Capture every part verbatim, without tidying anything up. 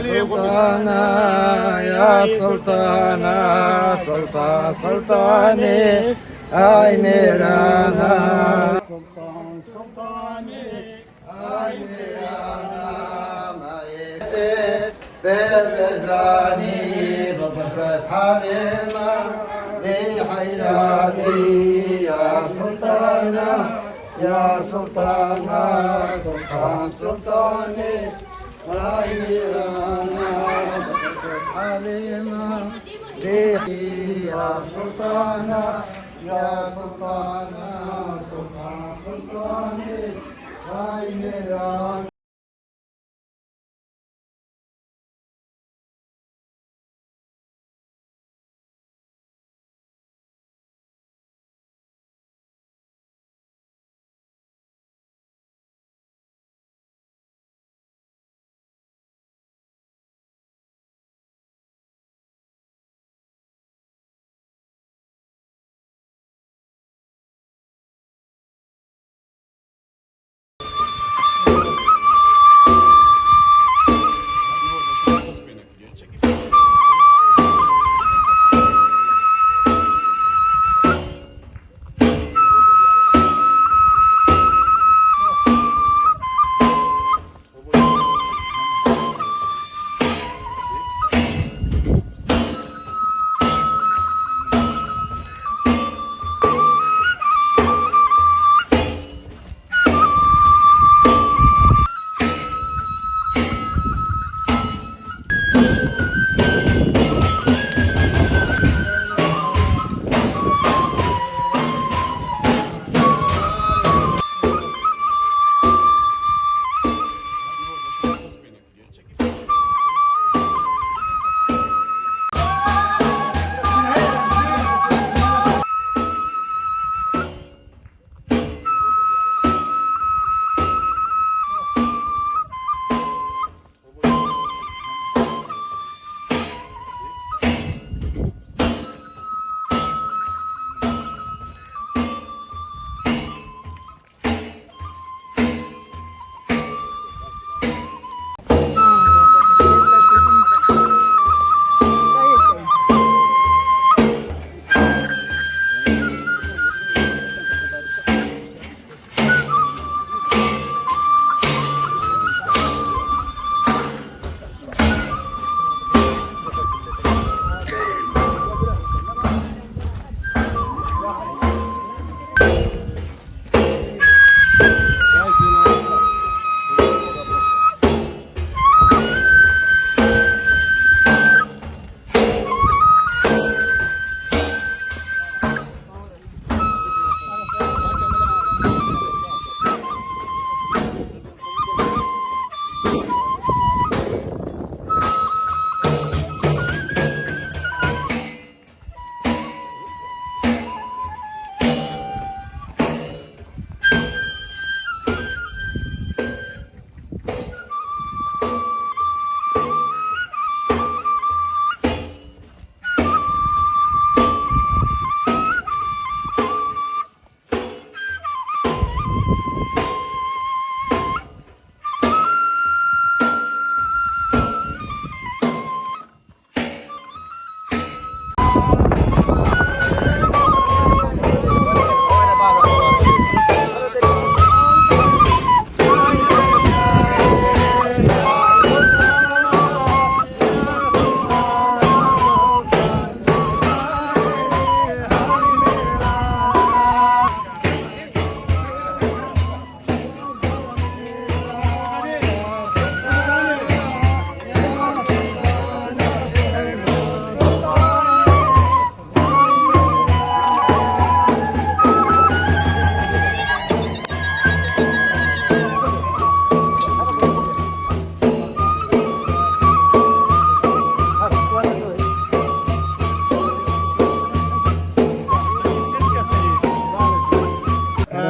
Sultana, ya sultana, sultan, sultanê, ay mêrana. Sultan, sultanê, ay mêrana, mayê te pê bezanî, bibifet halê me, bê heyranî, ya sultana, ya sultana, sultan, sultanê. Ay mêrana, halê me, ya sultana, ya sultana, sultan, sultanê, ay mêrana.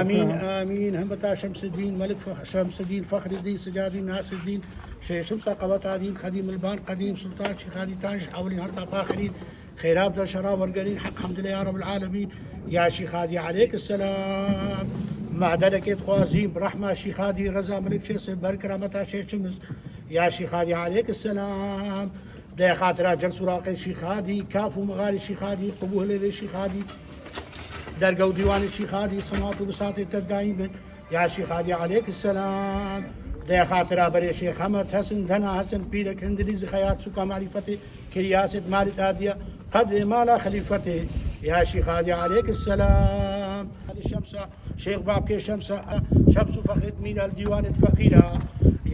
آمین، آمین. همتا شمس الدین، ملک شمس الدین، فخر الدین، سجاد الدین، ناصر الدین، شیخ شمس قوت الدین، خدیم البان، قدیم سلطان، شیخ الدین تاج، حولین هرتا فاخرین، خیرات دا شرا ورگرین، حق حمد لله یا رب العالمین. یا شیخ هادی علیک السلام، ما دلکت خوازیم برحمه شیخ هادی رضا ملک شیخ سیف بر کرامتا شیخ شمس. Ya Şîxadî aleyk selam. Dê xatira cel suraqê Şîxadî, kaf û mixarê Şîxadî, qubûlê vê Şîxadî, derge û dîwanê Şîxadî, semat û bisatê te dayîm bin. Ya Şîxadî aleyk selam. Dê xatira berê Şêx Hemed Hesin, Dena Hesin, pîrek Hindirîzî xeyat sûka marîfetê, kiryasêt malê tadiya, qedrê mala xelîfetê. Ya Şîxadî aleyk selam. Şemsa Şêx Babkê Şemsa, Şems û Fexrêt Mîra li dîwanêt feqîra.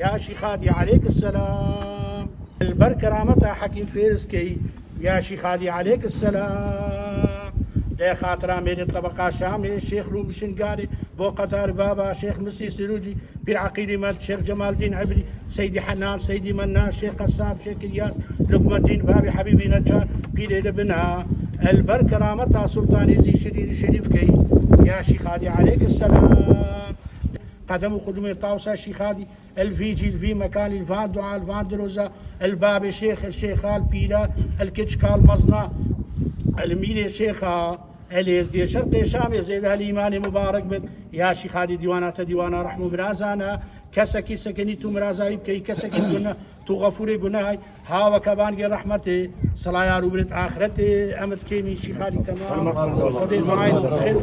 Ya Şîxadî aleyk selam. Li ber kerameta Hekîm Fêrizkeyî. Ya Şîxadî aleyk selam. Dê xatira mêrê tebeqa Şamê, Şêx Rû Mişingarê, bo qedar baba Şêx Misî Sirûcî, Pîr Eqîlî Mend, Şêx Cemaldîn Ebrî, Seydî Henan, Seydî Mennan, Şêx Qesab, Şêx Kiryas, Lukmetdîn, Babî Hebîbî Necar, pîrê li bina. El ber kerameta Sultanê Zî Şirîn Şerîfkeyî. Ya Şîxadî aleyk selam. Qedem û qudumê Tawsa Şîxadî, el vî cî, el vî mekanî, el van dua, el van diroza, el babê Şêx, el Şêxa, el pîra, el keçika, el mezna, el mîrê Şêxa. El êzdiyê şerqê Şamê zêde hel îmanê mubarek bit. Ya Şîxadî dîwana te dîwana rehm û mirazan e. Kesekî sekinî tu miraza wî bikeyî, kesekî guna tu xefûrê gunahî. Ha weke bangê rehmetê, silaya rûbirêt axretê, em dikêmî Şîxadî temam. Xwedê duayê xêr.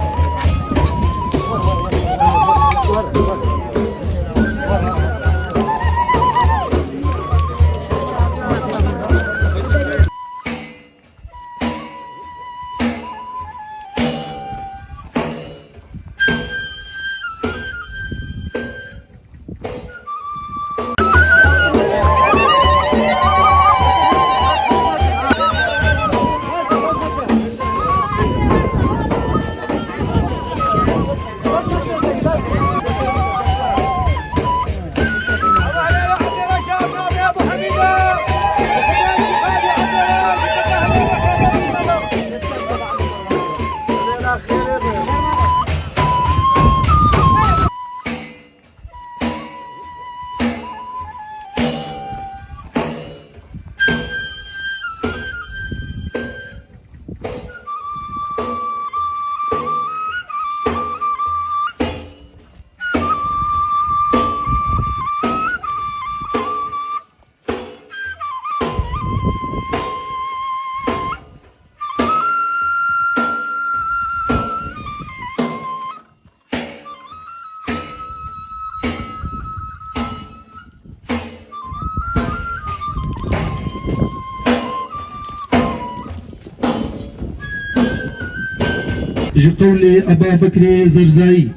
Ji qewlê Eba Bekrê Zerzayî,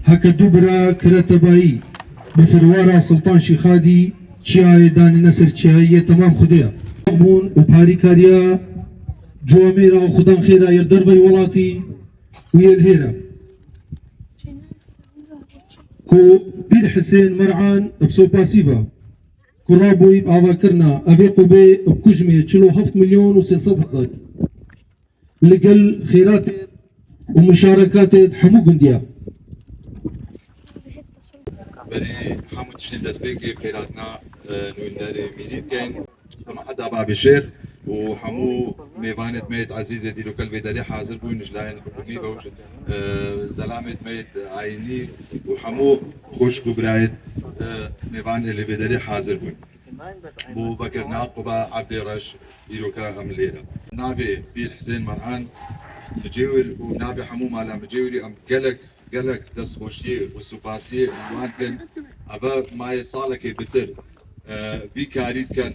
heke du bira kire tebayî, bi firwara Sultan Şîxadî, çiyayê danîne ser çiyayê yê temam Xwedê ye. Bûn û parîkariya ciwamêra û xudan xêra yê li derveyî welatî û yê li hêre. Ku Pîr Hisên Mer'an bi sopasî ve, ku rabûyî bi avakirina evê qubê bi kujmê çil û heft milyon û sê sed hezar. Li gel xêratê û muşarekatê hemû gundiya. Berî hemû tiştî destpêkê xêratina, e, nûnerê mînî dikeyn. Semaheta Babê Şêx û hemû mêvanêt me yêt ezîzê dîrokel vê derê hazir bûn, ji layên hikûmî ve û, e, zelamêt me yêt ayînî û hemû xwişk û birayêt, e, mêvan ê li vê derê hazir bûn. Bo vekirina quba Evdê Reş îroka em lê re. Navê Pîr Hisên Mer'an Micêwir û navê hemû mala Micêwirî em gelek, gelek destxweşiyê û supasiyê wan dikin. Eve mayê salekê bitir, e, vî karî dikin.